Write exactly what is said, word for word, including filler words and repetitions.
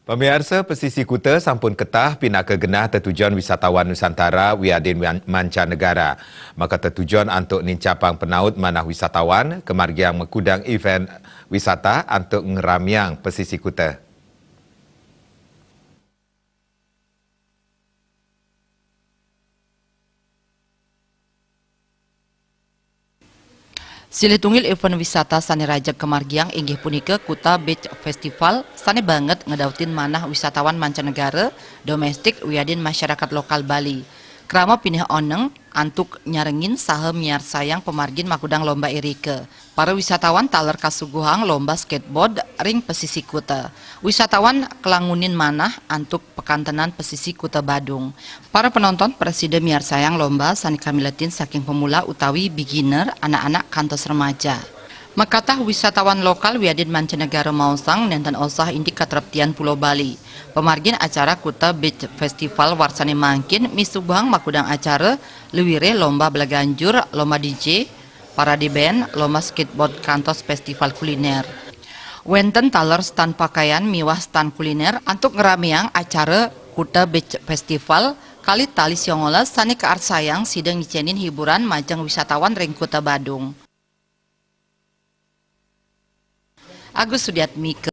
Pamiarsa, pesisi kuta sampun ketah pinaka genah tetujon wisatawan Nusantara wiadin wan-, mancanegara. Maka tetujon antuk nincapang penaut manah wisatawan, kamargiang makudang event wisata antuk ngramiang pesisi kuta. Silih tunggil event wisata sane rajeg kamargiang inggih punika Kuta Beach Festival, sane banget ngedautin manah wisatawan mancanegara, domestik, wiadin masyarakat lokal Bali. Krama pinih oneng antuk nyarengin saha miarsayang pamargin makudang lomba irika. Para wisatawan taler kasuguhang lomba skateboard ring pesisi kuta. Wisatawan klangunin manah antuk pakantenan pesisi Kuta Badung. Para penonton prasida miarsayang lomba sane kamiletin saking pemula utawi beginner, anak-anak kantos remaja. Makatah wisatawan lokal wiadin mancanegara maosang nenten osah indik katreptian Pulo Bali. Pamargin acara Kuta Beach Festival warsane mangkin misuguhang makudang acara, luwireh lomba belaganjur, lomba D J, parade band, lomba skateboard kantos festival kuliner. Wenten taler stand pakaian miwah stand kuliner antuk ngramiang acara Kuta Beach Festival kalih tali siongolas sane kaarsayang sida ngicenin hiburan majeng wisatawan ring Kuta Badung. Agus Sudiatmika.